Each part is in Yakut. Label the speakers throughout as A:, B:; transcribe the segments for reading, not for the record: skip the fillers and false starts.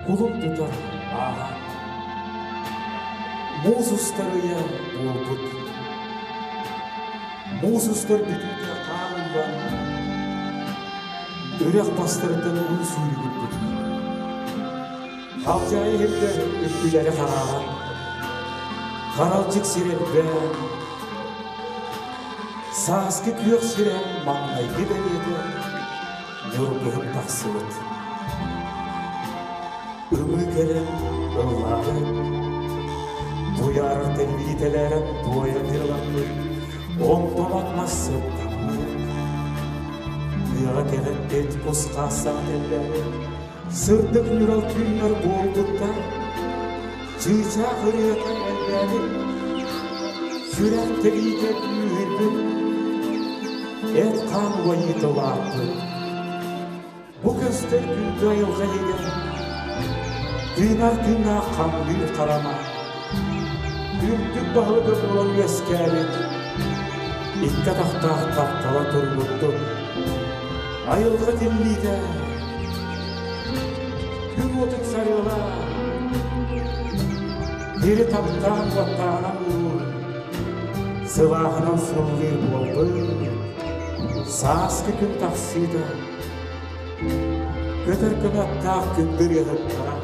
A: Кулун тутар ааһан, муус устар ыйа буолбут. Муус устар бүтүүтэ хаалыллан, үрэх бастарыттан уу сүүрүгүрбүт. Халдьаайы иһирдэр үрдүлэри харааран, харалдьык сир элбээн, сааскы күөх сирэ маҥнайгы бэлиэтэ ньургуһун тахсыбыт. Ымыы кэлэн ыллаабыт, туйаарар тэлбиитэлээрэн туойан дьырылаппыт, онтон от-мас сыттаммыт. Тыаҕа кэҕиппит кус-хаас саҥа тэллээбит, сырдык ньурал түүннэр буолбуттар, чыычаах ырыата элбээбит, сүрэх тэбиитэ күүһүрбүт, эт-хаан уойуута улааппыт. Бу көстөр күндү айылҕа иһигэр тыынар тыыннаах хамныыр харама, үрдүк баһылыга буолан үөскээбит, икки атахтаах таптала турбуттун. Айылҕа тиллиитэ күн уотун сарыала дири таптаан уоттааҕынан уур, сылааһынан сыллыыр буолбут, сааскы күн тахсыыта көтөр кынаттаах күндү ырыаһыттара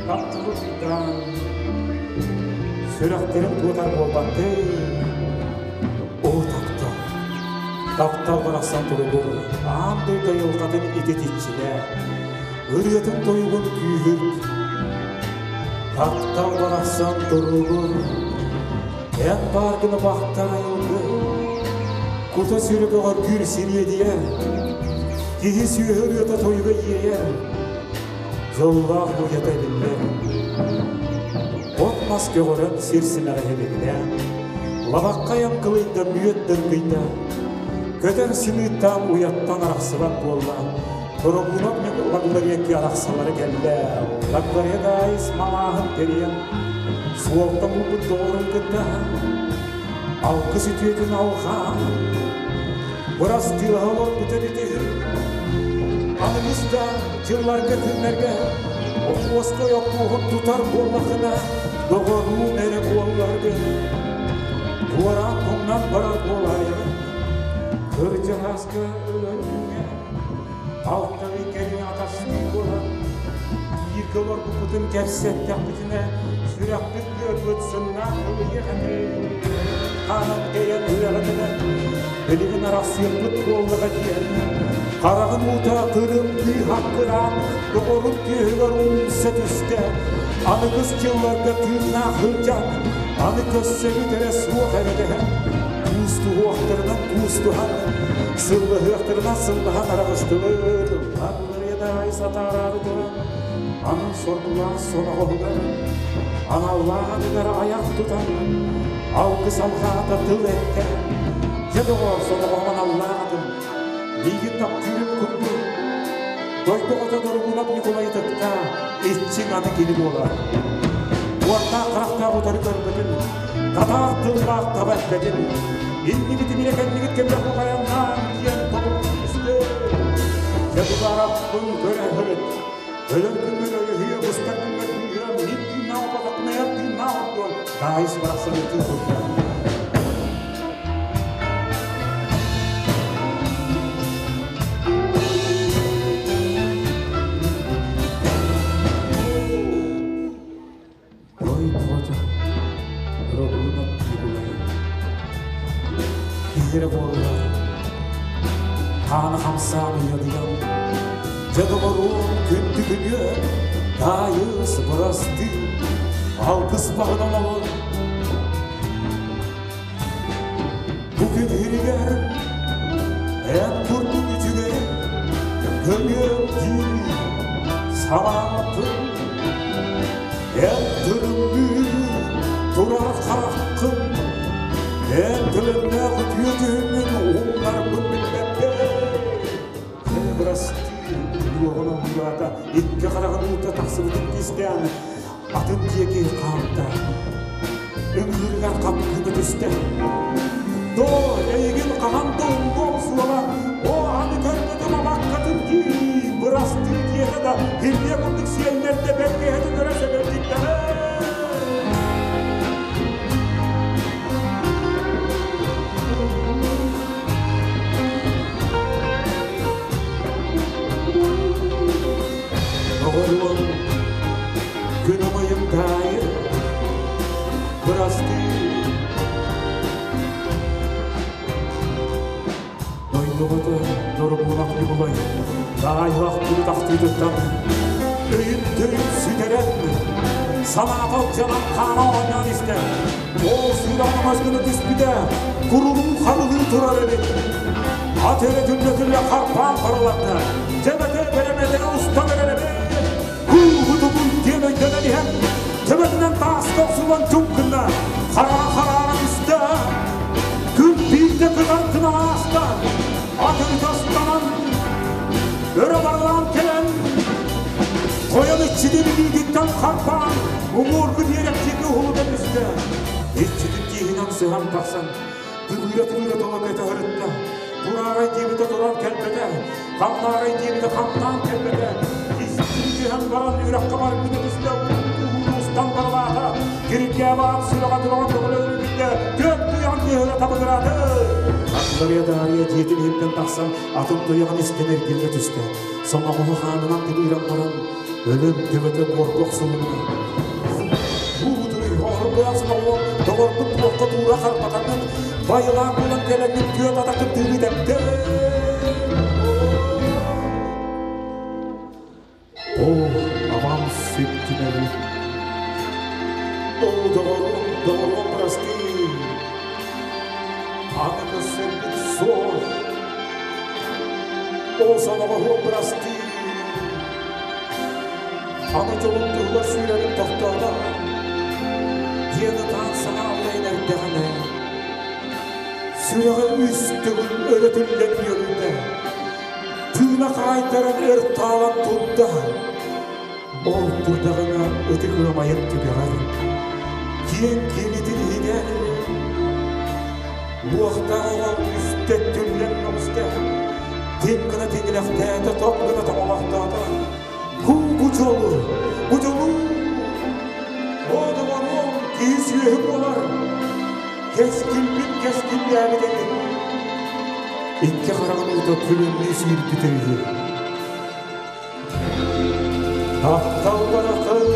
A: тапталы уйдаан сүрэхтэрин туотар буолбаттыы оо таптал таптал барахсан туругун аан дойду айылҕатын ититиччилэ ырыатын тойугун күүһүрт таптал барахсан туругун Эн бааргына бахтар айылгы, кута сүрү бөҕөргүүр сириэдийэр, киһи сүөһү ырыата тойуга иэйэр, дьоллоох уйата биллэр. От-мас көҕөрөн сир симэҕэ иһилигинэ, лабаххайан кылыйда мүөт дыргыйда, көтөр сымыыттаан уйаттан арахсыбат буолла, Торогунов Лагларекки арахсалара кэллэ. Лаглария даайыс малааһын тэрийэн, суолта булбут доҕорун кытта алгыс үтүөтүн алҕаан, бырастыылаһа олорбут эбит үһү. Аныгыс да дьылларга күннэргэ оппуоска ойоппуоһун тутар буоллахына, доҕоруун эрэ буолларгын, туораан тоҥнон барар буолаайаҕын. Кырдьаҕаска өлөн күҥҥэ Алтан кэлин атастыы буолан, бииргэ олорбуппутун кэпсэттэхпитинэ, сүрэхпит ыарбыт сымнаах ылыйыах этэ. Хаанан кэйэн үрэҕитинэ, билигин арахсыахпыт буоллаҕа диэн, хараҕын уута тырымныы хаккыраан, доҕорун түөһүгэр умса түстэ. Аныгыс дьылларга тыыннаах сылдьан, аны көрсөбүт эрэ суох эрэдэһэн, куустуһуохтарынан куустуһан, Сыллаһыахтарынан сыллаһан араҕыстыбыт, Ларыйадаай сатаараары туран, аны соргулаах соноҕоһугар, аналлаах атыгар айах тутан, алгыс алҕаата тыл эттэ. Дьэ доҕоор, соноҕоһум аналлаах атым, миигин таптыырын курдук, дойду оҕото Доругунап Ньукулайы кытта иччиҥ аны кини буолар. Уоттаах харахтаах утары көрбөтүн, татаар тыллаах таба эппэтин, иннибит имире кэннигит кэмҥэ кухайаннаан диэн тобук түстэ. Дьэ тутаараппын көрө сырыт. Өлөр күҥҥэр өрүһүйэ, быстар күҥҥэр күүһүрэ, мин тыыннаах опотохпуна эр тыыннаах ордуон, таайыс барахсан ытыы турда. Ой, Робунов Ньукулай Киһи буоллар, хаана хамсаан уйадыйан, дьэ доҕоруом күндү күнүө, таайыс бырастыы, алгыс баҕынан олор. Бу күн иһигэр эн курдук үчүгэй көмүөл дии санаатын эн тырымныы турар хараххын эн төлөннөөх үтүө дьүһүҥҥүн умнарбын билбэппин бырастыы уоҕун уураата икки хараҕын уута тахсыбытын кистээн атын диэки хаамта. Ыҥыырыгар хапкыны түстэ. Доо, эйигин хаһан да умнуом суоҕа, оо, аны көрбөтүм абаккатын дии, бырастыы диэтэ да, Хирдиэ курдук сиэллэрдэ бэргэһэтин өрө сөбөлдьүттэҕэ. Оҕолуом күн умайым таайы бырастыы Дойдубуту дорубуулах Ньукулай таайылах тутахтыытыттан өйүн-төйүн сүтэрэн санаата алдьанан хаана оонньоон истэ. Ол сыыраҕын мас гына түспүтэ, курулуу харылыы турар эбит. Ат эрэ түллэ-түллэ харпаан барылатта. Дьэбэтэ бэрэмэдэ устан эрэр эбит. Кууһутугун диэн өйдөнөн иһэн, төбөтүнэн тааска охсуллан чуҥ гынна, хараҕа-хараара түстэ. Күн биирдэ кытар гына ааста, ат ырытастанан, өрө барылаан кэлэн, тойон иччитин илиититтэн харбаан, уҥуоргу биэрэк диэки уһулута түстэ. Иччитин тииһинэн сыһан тахсан, тыбыыра-тыбыыра тоҕо көтөһөрүттэ. Тураарай диэбитэ туран кэлбэтэ, хамнаарай диэбитэ хамнаан кэлбэтэ. Истии түһэн баран үрэххэ барбыта түстэ, устан барылаата. Киргээбаат сүрэҕэ тураҕын көҕүлэ түөрт туйаҕын тыаһыра табыгырааты. Аттарыйа Даарыйа дьиэтин иһиттэн тахсан атын туйаҕын истэн эргиллэ түстэ. Соноҕоһу хаанынан тыбыыран баран, өлөн төбөтө буорга охсулунна. Оһорбоох соноҕо доҕорбут туохха туура харбатанын байылаан булан кэлэҥҥин түөрт атаххын тыыны тэптэ. О, абам сүттүнэбит. О, доҕорум, доҕорум прости. Аны көрсөрбүт суох. О, соноҕоһуом прости. Аны дьолум туһугар сүүрэрим тохтоото. Диэн ытаан саҥа аллайан эрдэҕинэ, сүрэҕэ үс төгүл өрө түллэн үөрдэ. Тыына хаайтаран өр таалан турда. Ол турдаҕына ытык ыамайын түгэҕэр, киэҥ киэлитин иһигэр Уохтаах оҕо үстэ түллэн мөҕүстэ, тиҥ гына тиҥилэхтээтэ, топ гына тоҥолохтоото. Һуу, бу дьолу, бу дьолу! Оо, доҕоруом, киһи сүөһү буолар, кэскилбин кэскиллээбит этим. Икки хараҕын уута күлүмнүү сүүрбүтэ үһү. Таптал барахсан